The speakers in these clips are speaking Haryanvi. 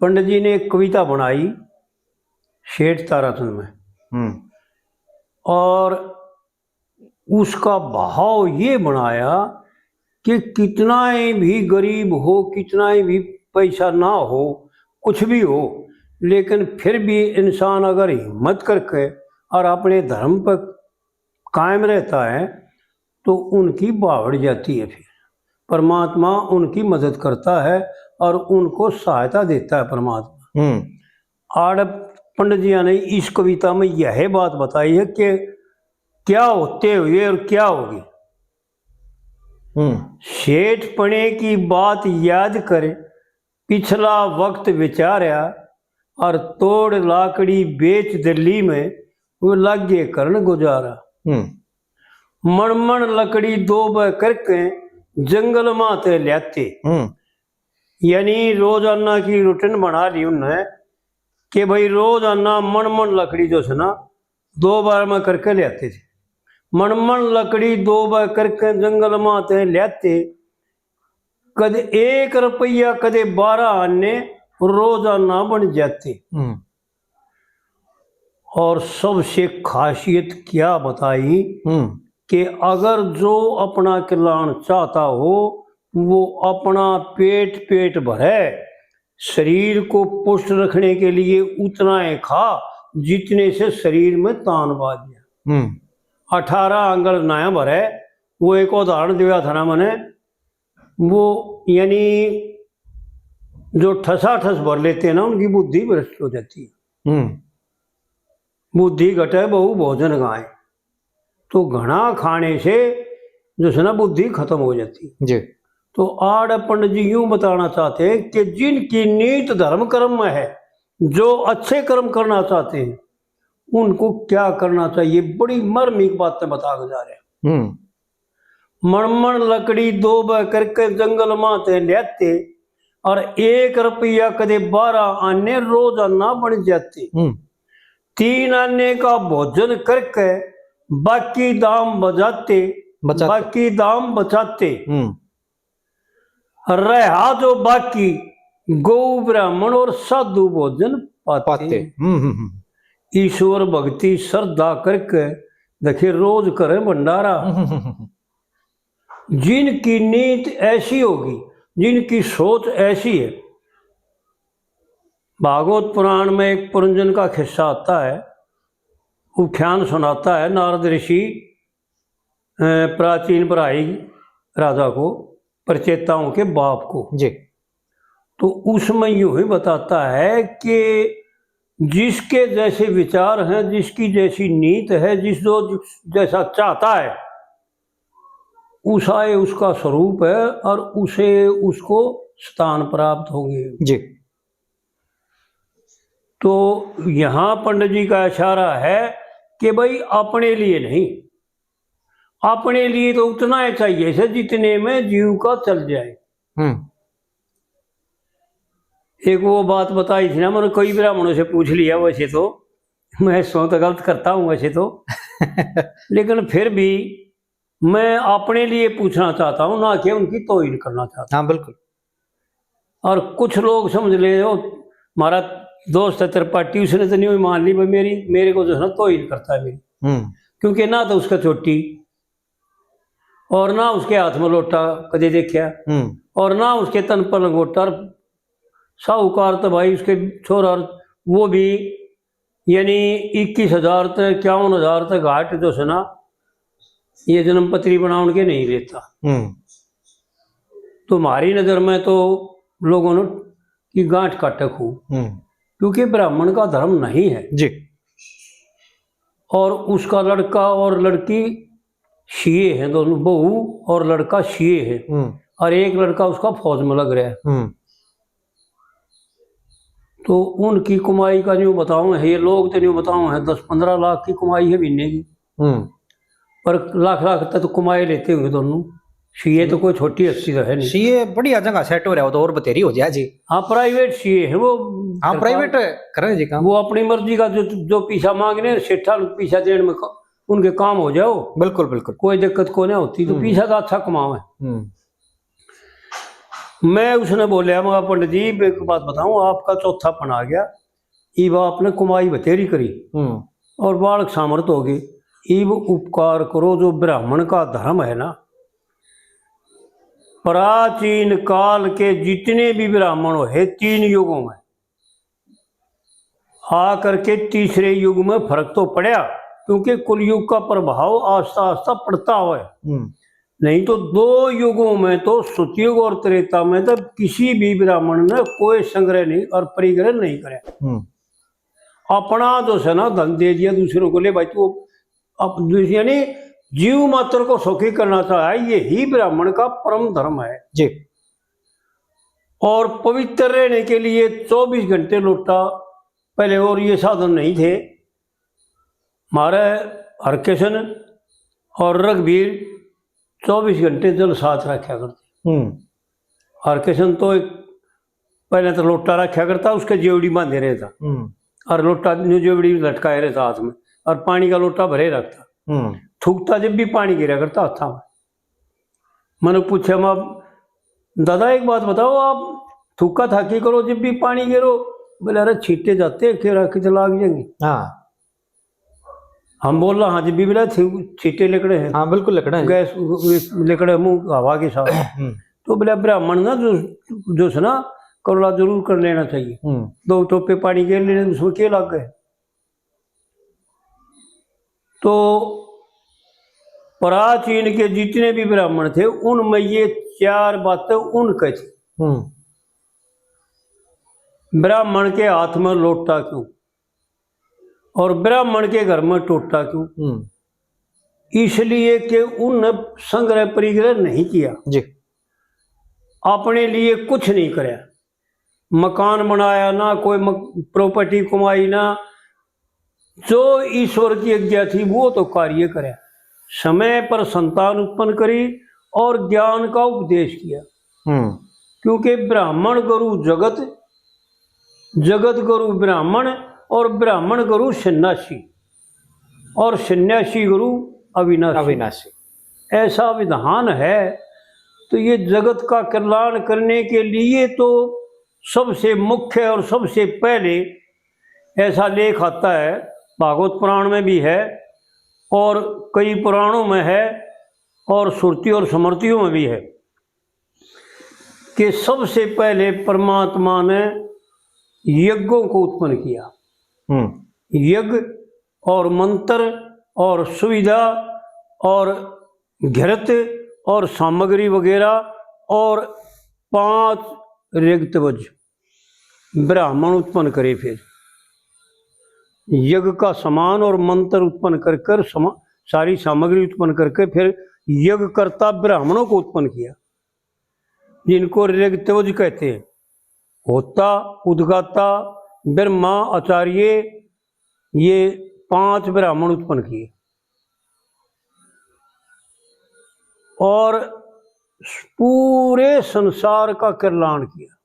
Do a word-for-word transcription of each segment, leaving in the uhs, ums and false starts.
पंडित जी ने एक कविता बनाई सेठ ताराचंद में, हम्म। और उसका भाव ये बनाया कि कितना ही भी गरीब हो, कितना ही भी पैसा ना हो, कुछ भी हो, लेकिन फिर भी इंसान अगर हिम्मत करके और अपने धर्म पर कायम रहता है, तो उनकी बावड़ जाती है। फिर परमात्मा उनकी मदद करता है और उनको सहायता देता है परमात्मा। हम्म। आड़ पंडित जी ने इस कविता में यह बात बताई है कि क्या होते हुए और क्या होगी। हम्म। सेठपणे की बात याद कर, पिछला वक्त विचारया, और तोड़ लाकड़ी बेच दिल्ली में, वो लागे करण गुजारा। हम्म। मण मण लकड़ी दो ब करके जंगल माते ल्याते। हम्म। यानी रोजाना की रूटीन बना ली उनने कि भाई रोजाना मण मण लकड़ी जो है ना, दो बार में करके ले आते थे। मण मण लकड़ी दो बार करके जंगल माते ले आते, कद एक रुपया कदे बारह आने रोजाना बन जाते। हम्म। और सबसे खासियत क्या बताई हम्म। कि अगर जो अपना कल्याण चाहता हो, वो अपना पेट पेट भरे, शरीर को पुष्ट रखने के लिए उतना ही खा जितने से शरीर में तान बाज जाए। हम्म। अठारह आंगल ना भरे, वो एक उदाहरण दिया था ना मैंने, वो यानी जो ठसाठस भर लेते हैं ना, उनकी बुद्धि भ्रष्ट हो जाती है। हम्म। बुद्धि घटे बहु भोजन गाय, तो घना खाने से जो है ना बुद्धि खत्म हो जाती है। जी। तो आड़ पंडित जी यूं बताना चाहते हैं कि जिनकी नीत धर्म कर्म में है, जो अच्छे कर्म करना चाहते हैं, उनको क्या करना चाहिए, बड़ी मार्मिक बातें बता के जा रहे हैं। हम्म। मण मण लकड़ी दो ब करके जंगल माते ल्याते, और एक रुपया कदे बारह आने रोजाना बन जाते। हम्म। तीन आने का भोजन करके बाकी दाम बचाते, बचाते। बाकी दाम बचाते। हम्म। रहा जो बाकी गौ ब्राह्मण और साधु भोजन पाते। पाते। हम्म, हम्म, हम्म। ईश्वर भक्ति श्रद्धा करके देखे रोज करें भंडारा। हम्म, हम्म, हम्म। जिनकी नीत ऐसी होगी, जिनकी सोच ऐसी है। भागवत पुराण में एक पुरंजन का खिस्सा आता है, उख्यान सुनाता है नारद ऋषि, अ, प्राचीन भराई राजा को, प्रचेताओं के बाप को। जी। तो उसमें यूं ही बताता है कि जिसके जैसे विचार हैं, जिसकी जैसी नीत है, जिस जो जैसा चाहता है, उसा ये उसका स्वरूप है और उसे उसको स्थान प्राप्त होंगे। जी। तो यहाँ पंडित जी का इशारा है कि भाई अपने लिए नहीं, अपने लिए तो उतना ही चाहिए से जितने में जीव का चल जाए। हम्म। एक वो बात बताई थी ना, मैंने कई ब्राह्मणों से पूछ लिया, वैसे तो मैं सो तो गलत करता हूँ वैसे तो, लेकिन फिर भी मैं अपने लिए पूछना चाहता हूँ, ना कि उनकी तोहिन करना चाहता। हाँ, बिल्कुल। और कुछ लोग समझ ले, "ओ, हमारा दोस्त है त्रिपाठी, उसने तो नहीं मान ली भाई मेरी, मेरे को जो है ना तोहिन करता है मेरी।" हम्म। क्योंकि ना तो उसका चोटी और ना उसके हाथ में लोटा कदे देखा हम्म। और ना उसके तन पर लंगोटा। और साहूकार तो भाई उसके छोरा, वो भी यानी इक्कीस हजार तक, इक्यावन हजार तक घाट जो है ना, ये जन्म पत्री बनावन के नहीं लेता। हम्म। तो हमारी नजर में तो लोगों ने की गांठ काटे खूब, हम्म। क्योंकि ब्राह्मण का धर्म नहीं है। जी। और उसका लड़का और लड़की सीए हैं, दोनों बहू और लड़का सीए हैं, हम्म। और एक लड़का उसका फौज में लग रहा है। हम्म। तो उनकी कमाई का न्यू बताऊं है, ये लोग तो न्यू बताऊं है, दस पन्द्रह लाख की कमाई है महीने की। हम्म। पर लाख लाख तक तो कमाई लेते होंगे दोनों। सीए तो कोई छोटी हस्ती तो है नहीं। सीए बढ़िया जगह सेट हो रहा हो तो और बतेरी हो जाए जी। हाँ, प्राइवेट सीए है वो। हाँ, सरकार, प्राइवेट करें जी काम। वो अपनी मर्जी का जो, जो पैसा मांगने, सेठा पैसा देने में क-, उनके काम हो जाओ। बिल्कुल, बिल्कुल। कोई दिक्कत को नहीं होती, तो हम्म। पैसा तो अच्छा कमाओ है। हम्म। मैं उसने बोलिया, "मगर पंडित जी, एक बात बताऊं, आपका चौथापन आ गया, इब आपने कमाई बतेरी करी हम्म। और बालक सामर्थ हो गए, इब उपकार करो, जो ब्राह्मण का धर्म है ना, प्राचीन काल के जितने भी ब्राह्मण है तीन युगों में, आ करके तीसरे युग में फर्क तो पड़ा, क्योंकि कलयुग का प्रभाव आस्ता आस्ता पड़ता हुआ है। हम्म। नहीं तो दो युगों में तो सतयुग और त्रेता में तो किसी भी ब्राह्मण ने कोई संग्रह नहीं और परिग्रह नहीं करे। हम्म। अपना जो है ना धन दे दिया दूसरों को, ले भाई तू अब दूसरे, यानी जीव मात्र को सुखी करना चाहे, यही ब्राह्मण का परम धर्म है। जी। और पवित्र रहने के लिए चौबीस घंटे लोटा पहले, और ये साधन नहीं थे। हमारे हरकिशन और रघुवीर चौबीस घंटे जल साथ रखा करते। हम्म। हरकिशन तो एक पहले तो लोटा रखा करता, उसके जेवड़ी बांधे रहता। हम्म। और लोटा न्यू जेवड़ी लटकाए रहता हाथ में, और पानी का लोटा भरे रखता। हम्म। थूकता जब भी पानी गिरा करता हाथा में। मैंने पूछा, "मैं, दादा, एक बात बताओ, आप थूका थाकी करो, जब भी पानी गिरो?" बोले, "अरे, छींटे जाते हैं, केरा कित लाग जाएंगे।" हाँ। हम बोल रहा, "हाँ जी, भी बोला, छी-, छींटे लिकड़े हैं।" हाँ, बिल्कुल लिकड़े हैं। गैस, गैस लिकड़े मुंह हवा के साथ। हम्म। तो बोला, "ब्राह्मण ना जो, जो है ना, करोड़ा जरूर कर लेना चाहिए। हम्म। दो टोपे पानी के लेने, उसमें के लग गए?" तो प्राचीन के जितने भी ब्राह्मण थे, उनमें ये चार बातें उनके थी। हम्म। ब्राह्मण के हाथ में लोटा क्यों और ब्राह्मण के घर में टोटा क्यों? हम्म। इसलिए कि उनने संग्रह परिग्रह नहीं किया। जी। अपने लिए कुछ नहीं करया, मकान बनाया ना, कोई मक-, प्रॉपर्टी कमाई ना, जो ईश्वर की आज्ञा थी वो तो कार्य करया। समय पर संतान उत्पन्न करी और ज्ञान का उपदेश किया। हम्म। क्योंकि ब्राह्मण गुरु जगत, जगत गुरु ब्राह्मण और ब्राह्मण गुरु सन्यासी और सन्यासी गुरु अविनाशी। अविनाशी। ऐसा विधान है। तो ये जगत का कल्याण करने के लिए तो सबसे मुख्य और सबसे पहले ऐसा लेख आता है, भागवत पुराण में भी है और कई पुराणों में है और श्रुति और स्मृतियों में भी है कि सबसे पहले परमात्मा ने यज्ञों को उत्पन्न किया। हम्म। यज्ञ और मंत्र और सुविधा और घृत और सामग्री वगैरह और पांच ऋग्वेद ब्राह्मण उत्पन्न करे। फिर यज्ञ का सामान और मंत्र उत्पन्न कर कर समा-, सारी सामग्री उत्पन्न करके फिर यज्ञकर्ता ब्राह्मणों को उत्पन्न किया, जिनको ऋग्वेद कहते हैं। होता, उद्गाता, ब्रह्मा, आचार्य, ये पांच ब्राह्मण उत्पन्न किए और पूरे संसार का कल्याण किया।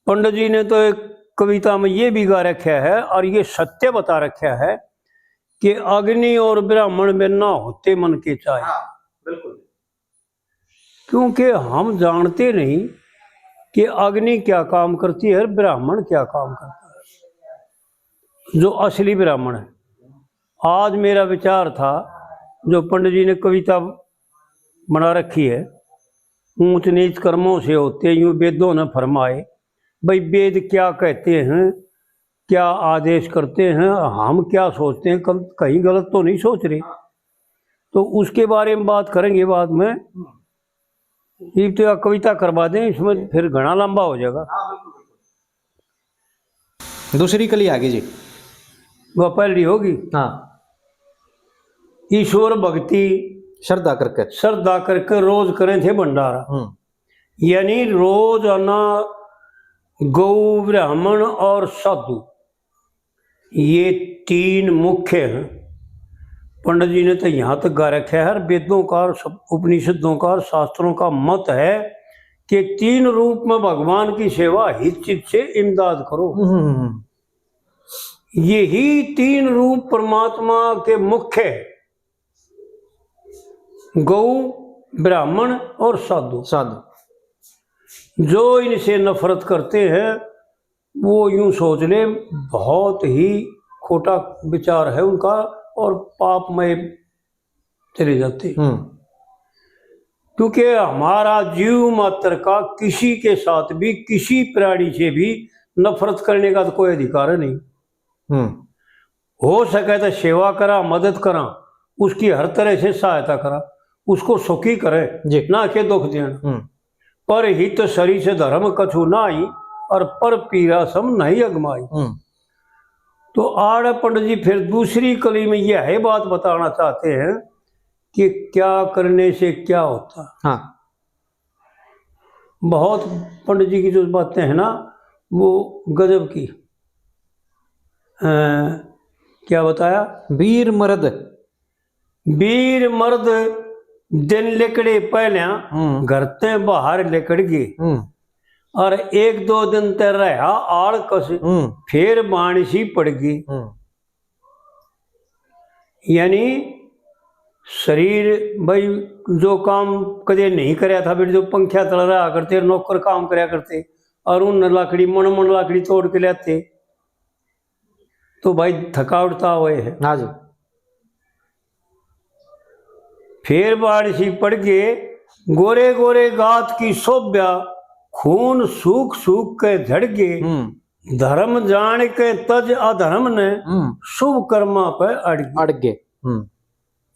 पंडित जी ने तो एक कविता में ये भी गा रखा है और ये सत्य बता रखा है कि अग्नि और ब्राह्मण में ना होते मन के चाहे। हाँ, बिल्कुल। क्योंकि हम जानते नहीं कि अग्नि क्या काम करती है और ब्राह्मण क्या काम करता है, जो असली ब्राह्मण है। आज मेरा विचार था, जो पंडित जी ने कविता बना रखी है, ऊंच नीच कर्मों से होते यूं वेदों ने फरमाए। भाई, वेद क्या कहते हैं, क्या आदेश करते हैं, हम क्या सोचते हैं, कल-, कहीं गलत तो नहीं सोच रहे? तो उसके बारे में बात करेंगे बाद में। ये तो कविता करवा दें, इसमें फिर घना लंबा हो जाएगा। दूसरी कली आ गई जी। वह पहली होगी। हाँ। ईश्वर भक्ति श्रद्धा करके। श्रद्धा करके रोज करें थे भंडारा। हम्म। यानी रोजाना गौ, ब्राह्मण और साधु, ये तीन मुख्य हैं। पंडित जी ने तो यहाँ तक गा रखा है, हर वेदों का और सब उपनिषदों का और शास्त्रों का मत है कि तीन रूप में भगवान की सेवा हित चित से इमदाद करो। हम्म। यही तीन रूप परमात्मा के मुख्य हैं। गौ, ब्राह्मण और साधु, साधु। जो इनसे नफरत करते हैं, वो यूं सोच ले, बहुत ही खोटा विचार है उनका और पापमय चले जाते हैं। हम्म। क्योंकि हमारा जीव मात्र का किसी के साथ भी, किसी प्राणी से भी नफरत करने का तो कोई अधिकार नहीं। हम्म। हो सके तो सेवा करा, मदद करा, उसकी हर तरह से सहायता करा, उसको सुखी करे, जी। ना के दुख देना। हम्म। पर हित सरी से धर्म कछु नाई, और पर पीरा सम नहीं अगमाई। हम्म। तो आड़े पंडित जी फिर दूसरी कली में यह बात बताना चाहते हैं कि क्या करने से क्या होता। हाँ। बहुत पंडित जी की जो बातें हैं ना, वो गजब की। अ, क्या बताया? वीर मर्द। वीर मर्द दिन लिकड़े पहल्या, हम्म। घर ते बाहर लिकड़ गए। हम्म। और एक दो दिन ते रहा आलकस, हम्म। फिर बाणसी पड़ गई। हम्म। यानी शरीर भाई, जो काम कदे नहीं करया था, फिर जो पंख्या तल रहा करते, नौकर काम करया करते, और उन लाकड़ी, मन मन लाकड़ी तोड़ के लाते, तो भाई थकावट तो होए है। हाँ जी। फिर बारिशी पड़ गए, गोरे गोरे गात की शोभ्या, खून सूख सूख के झड़ गए। हम्म। धर्म जान के तज अधर्म ने, हम्म। शुभ कर्मा पे अड़ गए। अड़ गए। हम्म।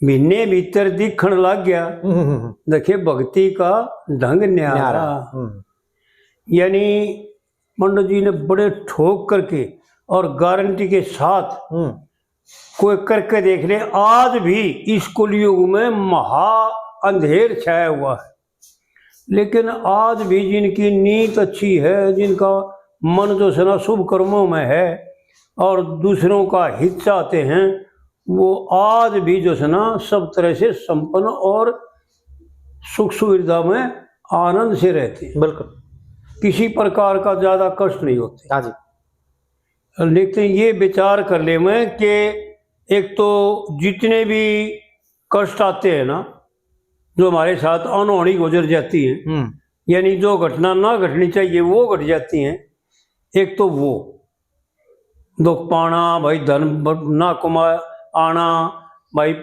महीने भीतर दिखण लाग गया। हम्म, हम्म, हम्म। देखे भक्ति का ढंग न्यारा। न्यारा। हम्म। यानी पंडित जी ने बड़े ठोक करके और गारंटी के साथ हम्म। कोई करके देख ले, आज भी इस कलयुग में महा अंधेर छाया हुआ है। लेकिन आज भी जिनकी नीत अच्छी है, जिनका मन जो है ना शुभ कर्मों में है और दूसरों का हित चाहते हैं, वो आज भी जो है ना सब तरह से संपन्न और सुख सुविधा में आनंद से रहते हैं। बिल्कुल। किसी प्रकार का ज्यादा कष्ट नहीं होते। हाँ जी। लेकिन ये विचार कर ले मैं कि एक तो जितने भी कष्ट आते हैं ना, जो हमारे साथ अनहोनी गुजर जाती है, हम्म। यानी जो घटना ना घटनी चाहिए वो घट जाती है। एक तो वो दुख पाना, भाई धन ब-, ना कमा आना, भाई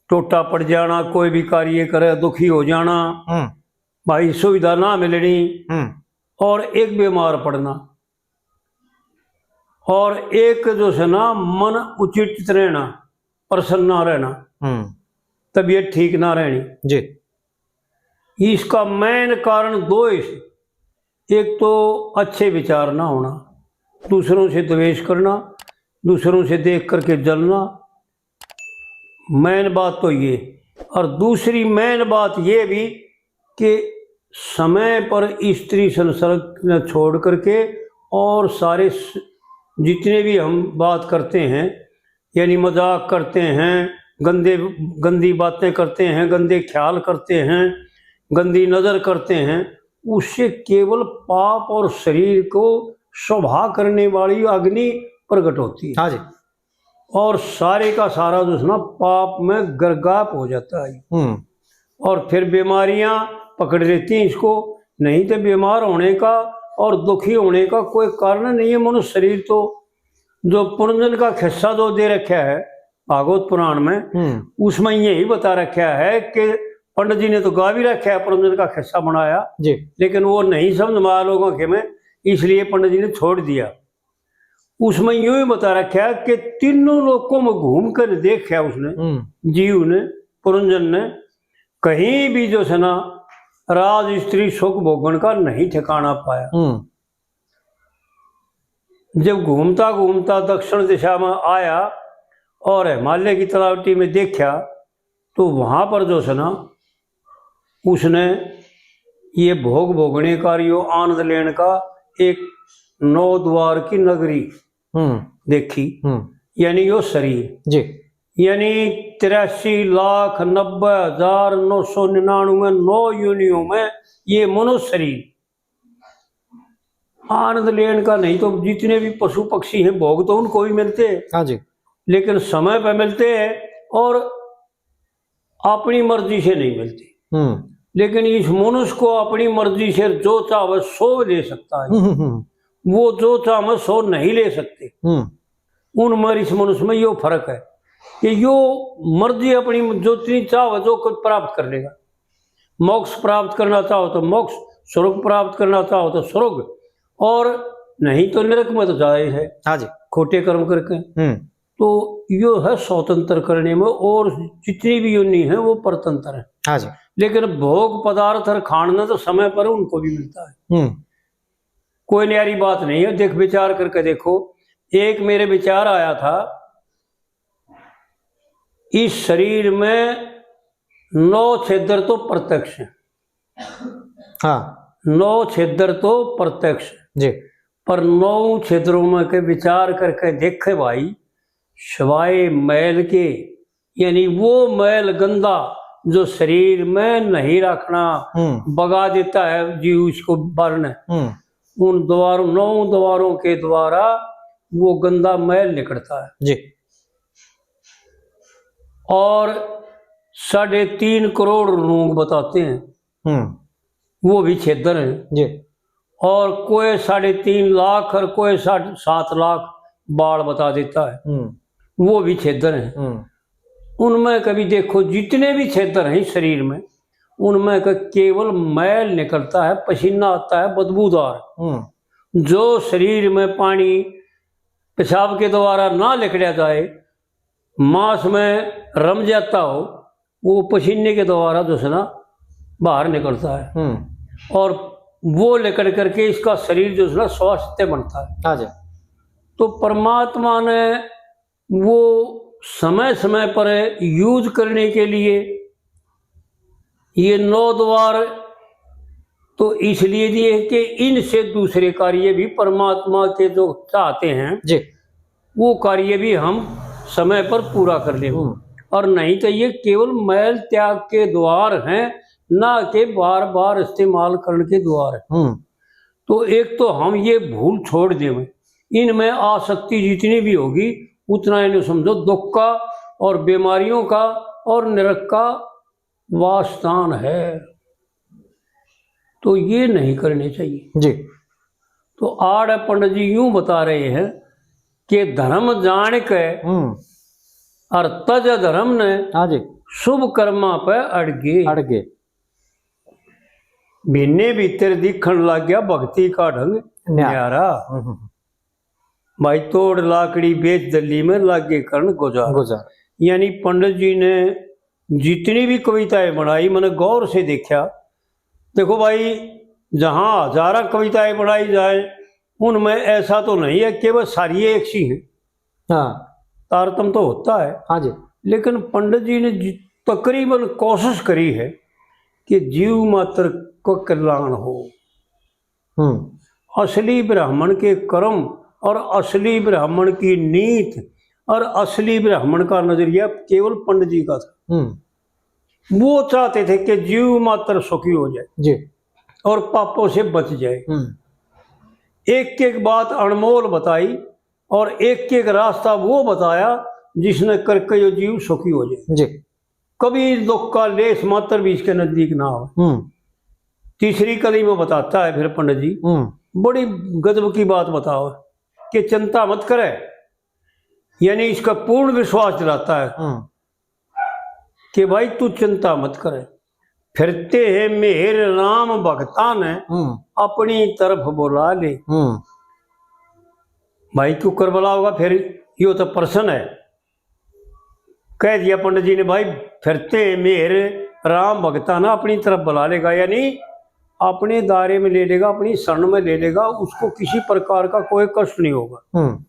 टोटा पड़ जाना, कोई भी कार्य करे दुखी हो जाना, हम्म। भाई सुविधा ना मिलनी, हम्म। और एक बीमार पड़ना, और एक जो है ना मन उचित रहना, प्रसन्न ना रहना, हम्म। तबीयत ठीक ना रहनी। जी। इसका मेन कारण दो है। एक तो अच्छे विचार ना होना, दूसरों से द्वेष करना, दूसरों से देख करके जलना, मेन बात तो ये। और दूसरी मेन बात ये भी कि समय पर स्त्री संसर्ग न छोड़ करके और सारे स-, जितने भी हम बात करते हैं, यानी मजाक करते हैं, गंदे, गंदी बातें करते हैं, गंदे ख्याल करते हैं, गंदी नज़र करते हैं, उससे केवल पाप और शरीर को सभा करने वाली अग्नि प्रकट होती है। हाँ जी। और सारे का सारा जो है ना पाप में गर्गाप हो जाता है। हम्म। और फिर बीमारियां पकड़ लेती हैं इसको। नहीं तो बीमार होने का और दुखी होने का कोई कारण नहीं है। मनुष्य शरीर तो जो पुनर्जन्म का खिस्सा जो दे रखा है भागवत पुराण में, हम्म। उसमें यही बता रखा है कि पंडित जी ने तो गा भी रखा है, पुनर्जन्म का खिस्सा बनाया, जी। लेकिन वो नहीं समझ में आया लोगों के में, इसलिए पंडित जी ने छोड़ दिया। उसमें यूं ही बता रखा है कि तीनों लोकों में घूम कर देखा उसने, हम्म। जीव ने, पुरंजन ने, कहीं भी जो है ना राज स्त्री सुख भोगन का नहीं ठिकाना पाया। हम्म। जब घूमता घूमता दक्षिण दिशा में आया और हिमालय की तलावटी में देखा, तो वहां पर जो है ना उसने ये भोग भोगने का और यो आनंद लेने का एक नौ द्वार की नगरी हम्म। देखी, हम्म। यानी यो शरीर। जी। यानी तिरासी लाख नब्बे हजार नौ सौ निन्यानवे नौ योनियों में ये मनुष्य शरीर। आनंद लेने का नहीं तो जितने भी पशु पक्षी हैं, भोग तो उनको भी मिलते हैं। हाँ जी। लेकिन समय पे मिलते हैं और अपनी मर्जी से नहीं मिलते। हम्म। लेकिन इस मनुष्य को अपनी मर्जी से जो चाहे सो ले सकता है। हम्म, हम्म, हम्म। वो जो चाहे सो नहीं ले सकते। हम्म। उनमें और इस मनुष्य में यो फर्क है कि यो मर्जी अपनी जो जितनी चाहे जो कुछ प्राप्त कर लेगा। मोक्ष प्राप्त करना चाहो तो मोक्ष, स्वर्ग प्राप्त करना चाहो तो स्वर्ग, और नहीं तो नरक में तो जाए है। हाँ जी। खोटे कर्म करके। हम्म। तो यो है स्वतंत्र करने में, और जितनी भी योनि है वो परतंत्र है। हाँ जी। लेकिन भोग पदार्थ और खान ना तो समय पर उनको भी मिलता है। हम्म। कोई न्यारी बात नहीं है, देख, विचार करके देखो। एक मेरे विचार आया था, इस शरीर में नौ छेदर तो प्रत्यक्ष है। हाँ। नौ छेदर तो प्रत्यक्ष है। जी। पर नौ छेदरों में के विचार करके देखे भाई, सिवाय मैल के, यानी वो मैल गंदा जो शरीर में नहीं रखना, हम्म। बगा देता है जी उसको बारने, हम्म। उन द्वारों, नौ द्वारों के द्वारा वो गंदा मैल निकलता है। जी। और साढ़े तीन करोड़ रोग बताते हैं, हम्म। वो भी छेदर हैं। जी। और कोई साढ़े तीन लाख और कोई साढ़े सात लाख बाल बता देता है, हम्म। वो भी छेदर हैं। हम्म। उनमें कभी देखो, जितने भी छेदर हैं शरीर में, उनमें का केवल मैल निकलता है, पसीना आता है बदबूदार। हम्म। जो शरीर में पानी पेशाब के द्वारा ना लिकड़ा जाए, मांस में रम जाता हो, वो पसीने के द्वारा जो है ना बाहर निकलता है। हम्म। और वो निकल करके इसका शरीर जो है ना स्वास्थ्य बनता है। हाँ जी। तो परमात्मा ने वो समय समय पर यूज करने के लिए ये नौ द्वार तो इसलिए दिए कि इनसे दूसरे कार्य भी परमात्मा के जो चाहते हैं जी। वो कार्य भी हम समय पर पूरा कर लें। हम्म। और नहीं तो ये केवल मैल त्याग के द्वार हैं, ना के बार बार इस्तेमाल करने के द्वार हैं। हम्म। तो एक तो हम ये भूल छोड़ दें, इनमें आसक्ति जितनी भी होगी उतना इन्हें समझो दुख का और बीमारियों का और नरक का वासस्थान है, तो ये नहीं करने चाहिए जी। तो आड़ पंडित जी यूं बता रहे हैं कि धर्म जान के हम्म। और तज धर्म ने हाँ जी। शुभ कर्मा पे अड़गे। अड़गे। महीने भीतर दिखण लग गया भक्ति का ढंग न्या-, न्यारा। हम्म, हम्म। भाई तोड़ लाकड़ी बेच दली में लागे करण गुजार। गुजार। यानी पंडित जी ने जितनी भी कविताएं बनाई, मैंने गौर से देखा। देखो भाई, जहां हजारा कविताएं बनाई जाए, उनमें ऐसा तो नहीं है कि वह सारी एक सी हैं। हाँ। तारतम तो होता है। हाँ जी। लेकिन पंडित जी ने जि-, तकरीबन कोशिश करी है कि जीव मात्र को कल्याण हो। हम्म। असली ब्राह्मण के कर्म और असली ब्राह्मण की नीत और असली ब्राह्मण का नजरिया केवल पंडित जी का था। हम्म। वो चाहते थे कि जीव मात्र सुखी हो जाए जी। और पापों से बच जाए। हम्म। एक एक बात अनमोल बताई और एक एक रास्ता वो बताया जिसने करके ये जीव सुखी हो जाए। जी। कभी दुख का लेस मात्र भी इसके नजदीक ना हो। हम्म। तीसरी कली में बताता है फिर पंडित जी, हम्म। बड़ी गजब की बात बताओ कि चिंता मत करे, यानी इसका पूर्ण विश्वास दिलाता है हम्म। कि भाई तू चिंता मत करे, फिरते हैं मेहर राम भक्ता ने हम्म। अपनी तरफ बुला ले। हम्म। भाई क्यों कर बुलाओगा फिर, यो तो प्रश्न है। कह दिया पंडित जी ने, भाई फिरते मेहर राम भक्ता ना अपनी तरफ बुला लेगा, यानी अपने दायरे में ले लेगा, अपनी शरण में ले लेगा, उसको किसी प्रकार का कोई कष्ट नहीं होगा। हम्म।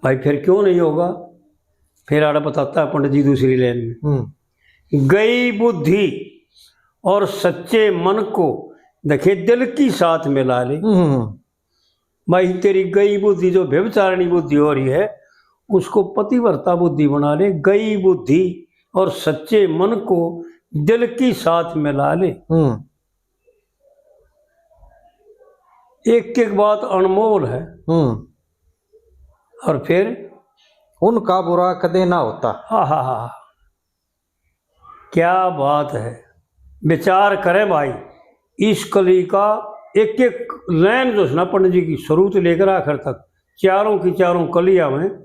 भाई फिर क्यों नहीं होगा? फिर आड़ा बताता है पंडित जी दूसरी लाइन में, हम्म। गई बुद्धि और सच्चे मन को देखे दिल की साथ मिला ले। हम्म। भाई तेरी गई बुद्धि, जो व्यभिचारिणी बुद्धि हो रही है, उसको पतिव्रता बुद्धि बना ले। गई बुद्धि और सच्चे मन को दिल की साथ मिला ले। हम्म। एक एक बात अनमोल है। हम्म। और फिर उनका बुरा कदे ना होता। हा हा हा, क्या बात है। विचार करें भाई, इस कली का एक एक लाइन जो है ना पंडित जी की, शुरू से लेकर आखिर तक, चारों की चारों कलियां में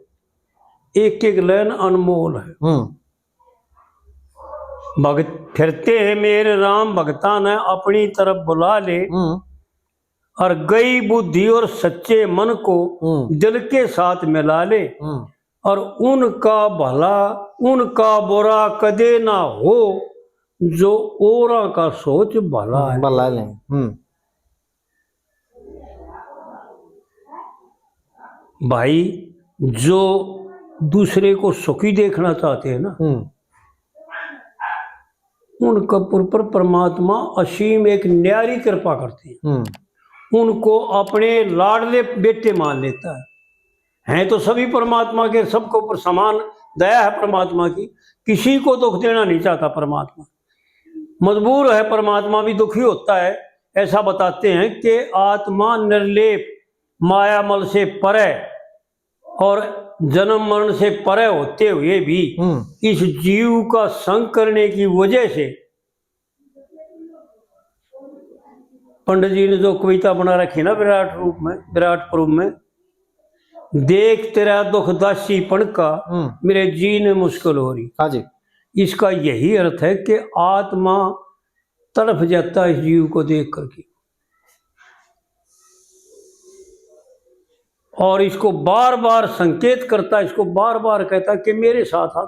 एक एक लाइन अनमोल है। हम्म। भगत फिरते हैं मेरे राम, भगता ने अपनी तरफ बुला ले। हम्म। और गई बुद्धि और सच्चे मन को हम्म। दिल के साथ मिला ले। हम्म। और उनका भला, उनका बुरा कदे ना हो, जो औरां का सोच भला हम्म, है। भला है। हम्म। भाई, जो दूसरे को सुखी देखना चाहते हैं ना, हम्म। उनके ऊपर परमात्मा असीम एक न्यारी कृपा करते हैं। हम्म। उनको अपने लाडले बेटे मान लेता है। हैं तो सभी परमात्मा के, सबके ऊपर समान दया है परमात्मा की, किसी को दुख देना नहीं चाहता परमात्मा। मजबूर है परमात्मा भी, दुखी होता है। ऐसा बताते हैं कि आत्मा निर्लेप, माया मल से परे और जन्म मरण से परे होते हुए भी हम्म। इस जीव का संग करने की वजह से पंडित जी ने जो कविता बना रखी ना विराट रूप में, विराट स्वरूप में, देख तेरा दुख दासीपन का हम्म। मेरे जीने मुश्किल हो रही। हाँ जी। इसका यही अर्थ है कि आत्मा तड़फ जाता है इस जीव को देख करके, और इसको बार बार संकेत करता है, इसको बार बार कहता कि मेरे साथ आ,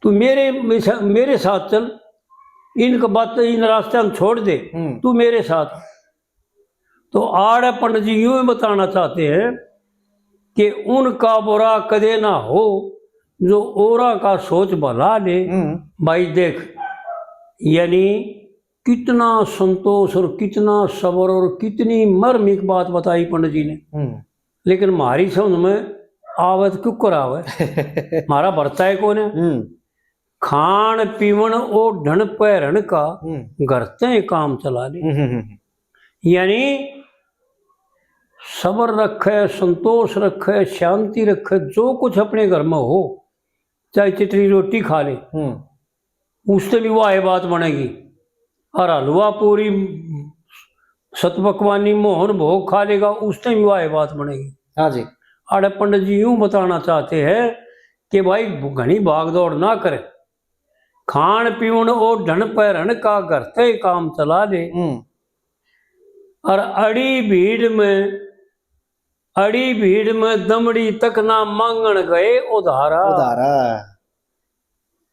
तू मेरे, मेरे साथ चल, इन बात, इन रास्ते हम छोड़ दे, हम्म। तू मेरे साथ आ। तो आड़े पंडित जी यूं ही बताना चाहते हैं कि उनका बुरा कदे ना हो, जो औरां का सोच भला ले। हम्म। भाई देख, यानी कितना संतोष और कितना सब्र और कितनी मार्मिक बात बताई पंडित जी ने। हम्म। लेकिन म्हारी समझ में आवे तो क्यों करावे? म्हारा भरता है कौन है? हम्म। खान पीवन ओ ढन पैरण का, हम्म। घर ते काम चला ले। हम्म, हम्म, हम्म। यानी सब्र रखे, संतोष रखे, शांति रखे, जो कुछ अपने घर में हो, चाहे चितरी रोटी खा ले, हम्म। उससे भी वाह बात बनेगी। और हलवा पूरी सतपकवानी मोहन भोग खा लेगा, उससे भी वाह बात बनेगी। हाँ जी। अरे पंडित जी यूं बताना चाहते हैं कि भाई घनी भाग दौड़ ना करे, खान पीवन ओ ढन पैरण का, घर ते काम चला ले। हम्म। और अड़ी भीड़ में, अड़ी भीड़ में दमड़ी तक ना मांगण गए उधारा। उधारा।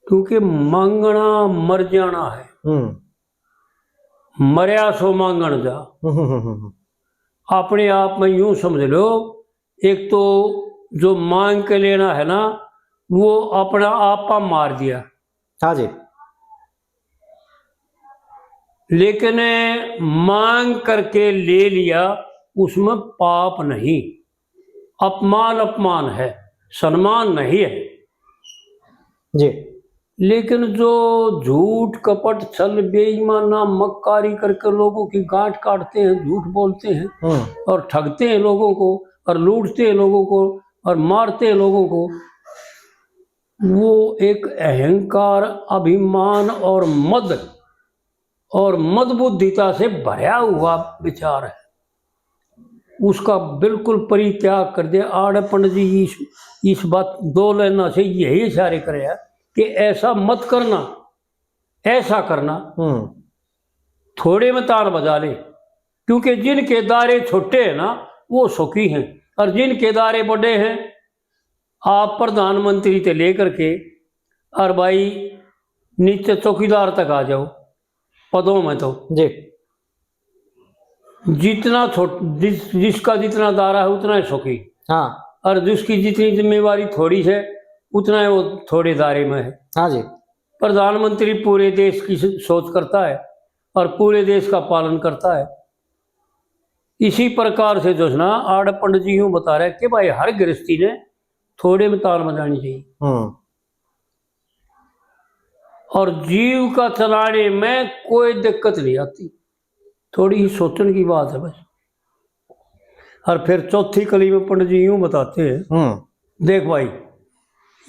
क्योंकि मांगना मर जाना है। हम्म। मरया सो मांगण जा। हम्म, हम्म, हम्म, हम्म। अपने आप में यूं समझ लो, एक तो जो मांग के लेना है ना, वो अपना आपा मार दिया। हाँ जी। लेकिन मांग करके ले लिया, उसमें पाप नहीं। अपमान अपमान है, सम्मान नहीं है। जी। लेकिन जो झूठ, कपट, छल, बेईमाना, मक्कारी करके लोगों की गांठ काटते हैं, झूठ बोलते हैं हम्म। और ठगते हैं लोगों को और लूटते हैं लोगों को और मारते हैं लोगों को, वो एक अहंकार, अभिमान और मद और मदबुद्धिता से भरा हुआ विचार है। उसका बिल्कुल परित्याग कर दे। आड़े पंडित जी इस, इस बात दो लाइना से यही इशारे करे है कि ऐसा मत करना, ऐसा करना, हम्म। थोड़े में तान बजा ले, क्योंकि जिनके दायरे छोटे हैं ना, वो सुखी हैं, और जिनके दायरे बड़े हैं, आप प्रधानमंत्री से लेकर के और भाई नीचे चौकीदार तक आ जाओ पदों में तो जी। जितना छोट-, जिस, जिसका जितना दायरा है उतना ही सुखी। हाँ। और जिसकी जितनी जिम्मेवारी थोड़ी है उतना ही वो थोड़े दायरे में है। हाँ जी। प्रधानमंत्री पूरे देश की सोच करता है और पूरे देश का पालन करता है। इसी प्रकार से जो है ना, आड़े पंडित जी यूं बता रहे कि भाई हर गृहस्थी ने थोड़े में तान बजानी चाहिए। हम्म। और जीव का चलाने में कोई दिक्कत नहीं आती, थोड़ी ही सोचने की बात है बस। और फिर चौथी कली में पंडित जी यूं बताते हैं, हम्म। देख भाई,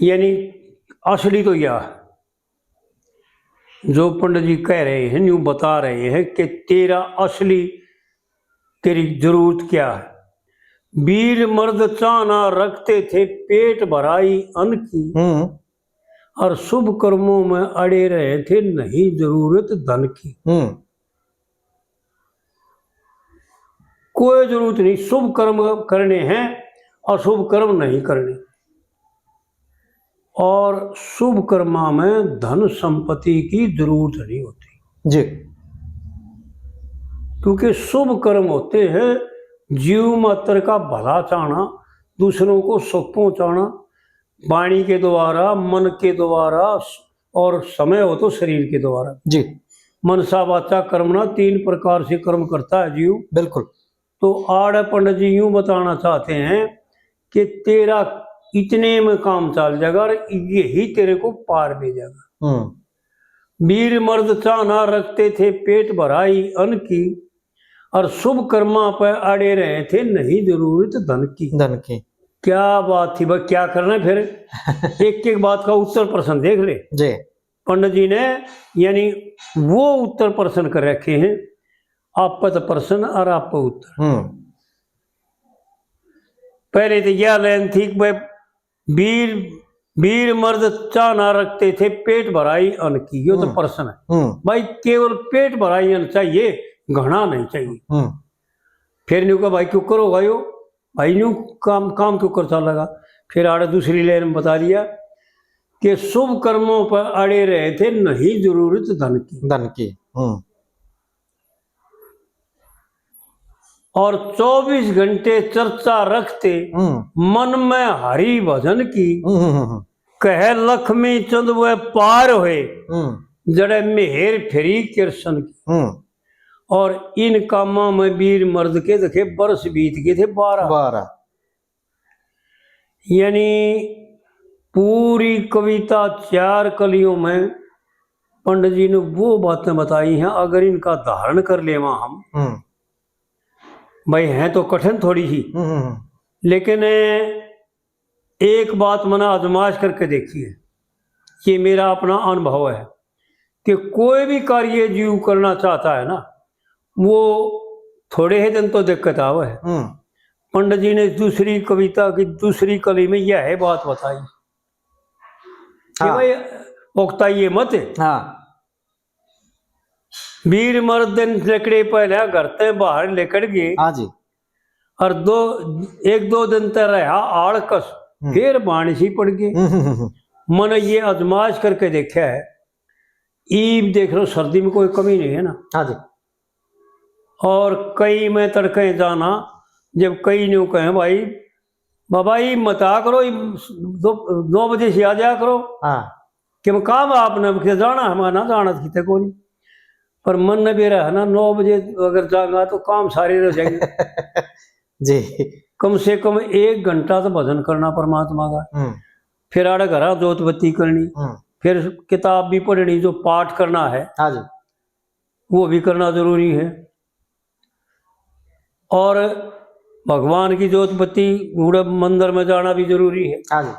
यानी असली तो यह है, जो पंडित जी कह रहे हैं, यूं बता रहे हैं कि तेरा असली, तेरी जरूरत क्या है। वीर मर्द चाहना रखते थे पेट भराई अन्न की, हम्म। और शुभ कर्मों में अड़े रहे थे नहीं जरूरत धन की। हम्म। कोई जरूरत नहीं, शुभ कर्म करने हैं, अशुभ कर्म नहीं करने। और शुभ कर्मा में धन संपत्ति की जरूरत नहीं होती जी। क्योंकि शुभ कर्म होते हैं जीव मात्र का भला चाहना, दूसरों को सुख पहुंचाना, वाणी के द्वारा, मन के द्वारा, और समय हो तो शरीर के द्वारा। जी। मनसा वाचा कर्मणा, तीन प्रकार से कर्म करता है जीव। बिल्कुल। तो आड़े पंडित जी यूं बताना चाहते हैं कि तेरा इतने में काम चल जाएगा और यही तेरे को पार ले जाएगा। हम्म। वीर मर्द चाहना रखते थे पेट भराई अन्न की, और शुभ कर्मा पे अड़े रहे थे नहीं जरूरत धन की। धन की। क्या बात थी भाई, क्या करना है फिर? एक एक बात का उत्तर प्रश्न देख ले जी। पंडित जी ने, यानी वो उत्तर प्रश्न कर रखे हैं, आप पे तो प्रश्न और आप पे उत्तर। हम्म। पहले तो यह लाइन थी कि भाई, वीर, वीर मर्द चाह ना रखते थे पेट भराई अन्न की, यो तो हम्म। प्रश्न है। हम्म। भाई, केवल पेट भराई अन्न चाहिए, घना नहीं चाहिए। हम्म। फिर न्यू कहा, भाई, क्यों करो भाई, यो भाई, न्यू काम, काम क्यों करता लगा? फिर आड़े दूसरी लाइन में बता दिया कि शुभ कर्मों पर अड़े रहे थे, नहीं जरूरत धन की। धन की। हम्म। और चौबीस घंटे चर्चा रखते हम्म। मन में हरि भजन की। हम्म, हम्म, हम्म। कहे लक्ष्मी चंद वे पार हुए, हम्म। जड़े मेहर फेरी कृष्ण की। हम्म। और इन कामां में वीर मर्द के देखे बरस बीत गए थे बारह। बारह। यानी पूरी कविता चार कलियों में पंडित जी ने वो बातें बताई हैं, अगर इनका धारण कर लेवा हम, हम्म। भाई, हैं तो कठिन थोड़ी ही, हम्म, हम्म, हम्म। लेकिन एक बात मैंने आजमाइश करके देखी है, ये मेरा अपना अनुभव है कि कोई भी कार्य जीव करना चाहता है ना, वो थोड़े ही दिन तो दिक्कत आवे है। हम्म। पंडित जी ने दूसरी कविता की दूसरी कली में यह है बात बताई कि हाँ। भाई, उकताइए मत। हाँ। वीर मर्द दिन लिकड़े पहले घर ते बाहर लिकड़ गए। हाँ जी। और दो, एक दो दिन ते रहा आलकस, हम्म। फिर बाणी सी पड़ गए। हम्म, हम्म, हम्म। मैंने ये आजमाइश करके देखा है, ईब देख लो, सर्दी में कोई कमी नहीं है ना। हाँ जी। और कई मैं तड़के जाना, जब कई न्यू कहें, भाई, बाबा, ईब मत आ करो, ईब दो, नौ बजे से आ जाया करो। हाँ। कि मैं काम आपने के जाना है, मैं ना जाना किते को नहीं। पर मन ने बेरा है ना, नौ बजे अगर जाऊंगा तो काम सारे रह जाएंगे। जी। कम से कम एक घंटा तो भजन करना परमात्मा का। हम्म। फिर आड़े घरा जोत बत्ती करनी, हम्म। फिर किताब भी पढ़नी, जो पाठ करना है, हाँ जी। वो भी करना जरूरी है। और भगवान की जोत बत्ती, उड़े मंदिर में जाना भी जरूरी है। हाँ जी।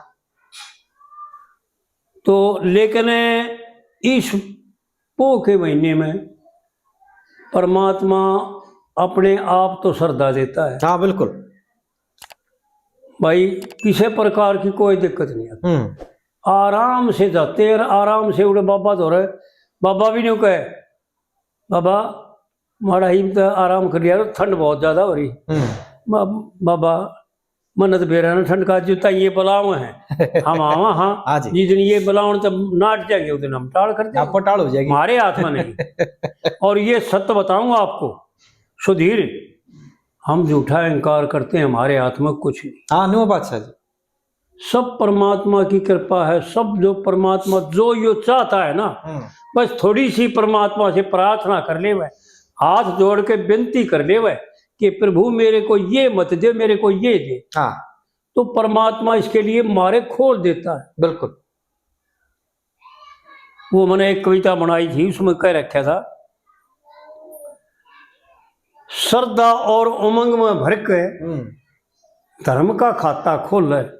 तो लेकिन इस पोह के महीने में परमात्मा अपने आप तो श्रद्धा देता है। हाँ, बिल्कुल। भाई, किसी प्रकार की कोई दिक्कत नहीं आती। हम्म। आराम से जाते हैं, आराम से उड़े बाबा धोरे, बाबा भी न्यू कहे, बाबा, माड़ा ही तो आराम कर लिया, ठंड बहुत ज्यादा हो रही। हम्म। बा-, बाबा, मन्ने तो बेरा ना ठंड का, जो ताई ये बुलाव है, हम आवा, हाँ। हाँ जी। जिस दिन ये बुलावन तो नाट जाएंगे, उस दिन हम टाल कर देंगे। आप टाल हो जाएगी। हमारे हाथ में नहीं। और ये सत्य बताऊं आपको, सुधीर, हम झूठा अहंकार करते हैं, हमारे हाथ में कुछ नहीं। हाँ, नो बादशाह जी। सब परमात्मा की कृपा है, सब जो परमात्मा जो यो चाहता है ना, हम्म। बस थोड़ी सी परमात्मा से प्रार्थना कर लेवे, हाथ जोड़ के विनती कर लेवे कि प्रभु, मेरे को ये मत दे, मेरे को ये दे। हाँ। तो परमात्मा इसके लिए मारे खोल देता है। बिल्कुल। वो मैंने एक कविता बनाई थी, उसमें कह रखा था, श्रद्धा और उमंग में भर के हम्म। धर्म का खाता खोले,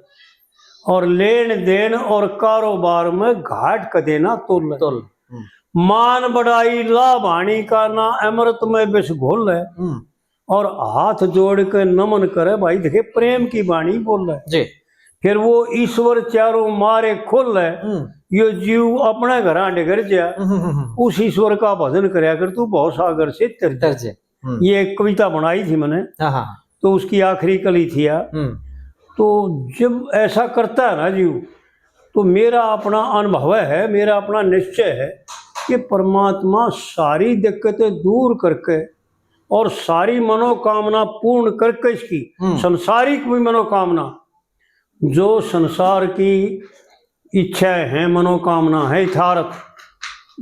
और लेन देन और कारोबार में घाट कदे ना तोले। तोल। हम्म। मान बढ़ाई लाभाणी का ना, अमृत में विष घोल है। हम्म। और हाथ जोड़ के नमन करे भाई, देखे प्रेम की बाणी बोल है। जी। फिर वो ईश्वर चारों मारे खोल है। हम्म। यो जीव अपने घरां डिगर जा, हम्म, हम्म, हम्म। उस ईश्वर का भजन करया कर, तू भव सागर से तर जा। तर जा। हम्म। ये एक कविता बनाई थी मैंने, हाँ, हाँ। तो उसकी आखिरी कली थी यार। हम्म। तो जब ऐसा करता है ना जीव, तो मेरा अपना अनुभव है, मेरा अपना निश्चय है कि परमात्मा सारी दिक्कतें दूर करके और सारी मनोकामना पूर्ण करके इसकी, हम्म। संसारिक भी मनोकामना, जो संसार की इच्छा है, मनोकामना है यथार्थ,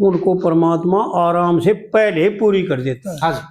उनको परमात्मा आराम से पहले पूरी कर देता है। हाँ जी।